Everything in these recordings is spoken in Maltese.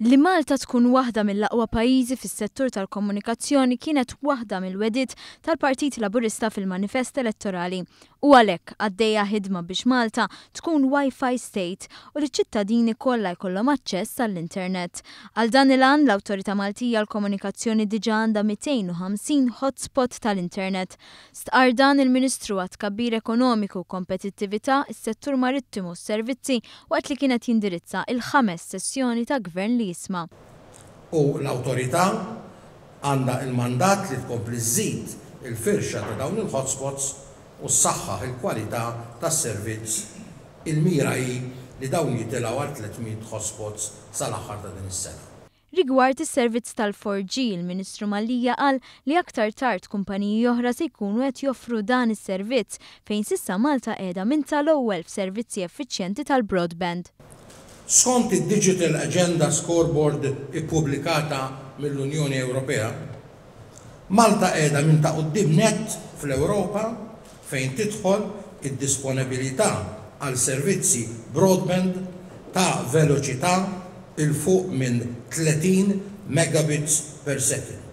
Li Malta tkun waħda mill-aqwa pajjiżi fis-settur tal-komunikazzjoni kienet waħda mill-wegħdiet tal-Partit Laburista fil-manifest elettorali. U għalhekk għaddejja ħidma biex Malta tkun Wi-Fi State u li ċ-ċittadini kollha jkollhom aċċess għall-internet. Għal dan il-għan, l-Awtorità Maltija għall-Komunikazzjoni diġà għandha 250 hotspot tal-internet. Stqarr dan il-Ministru għat-Tkabbir Ekonomiku, Kompetittività, is-Settur Marittimu u s-Servizzi waqt li kien qed jindirizza il-ħames sessjoni ta' Gvern li Jisma'. U l-Awtorità għandha il-mandat li tkompli żżid il-firxa ta' dawn il-hotspots u ssaħħaħ il-kwalità tas-servizz. Il-mira hi li dawn jitilgħu għal 300 hotspots sal-aħħar ta' din is-sena. Rigward is-servizz tal-4G, il-Ministru Mallia qal li aktar tard kumpaniji oħra se jkunu qed joffru dan is-servizz fejn s'issa Malta qiegħda minn tal-ewwel f'servizzi effiċjenti tal-broadband. Skont id-Digital Agenda Scoreboard ippubblikata mill-Unjoni Ewropea, Malta qiegħda minn ta' quddiem nett fl-Ewropa fejn tidħol id-disponibilità għal servizzi broadband ta' veloċità 'l fuq minn 30 megabits per second.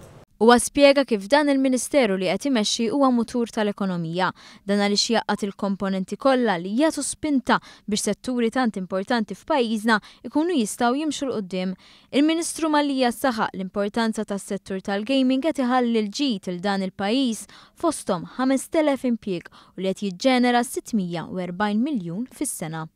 Huwa spjega kif dan il-Ministeru li qed imexxi huwa mutur tal-ekonomija. Dan għaliex jgħaqqad il-komponenti kollha li jagħtu spinta biex setturi tant importanti f'pajjiżna jkunu jistgħu jimxu 'l quddiem. Il-Ministru Mallia saħaq l-importanza tas-settur tal-gaming qed iħalli l-ġid 'il dan il-pajjiż fosthom 5,000 impjieg u li qed jiġġenera 640 miljun fis-sena.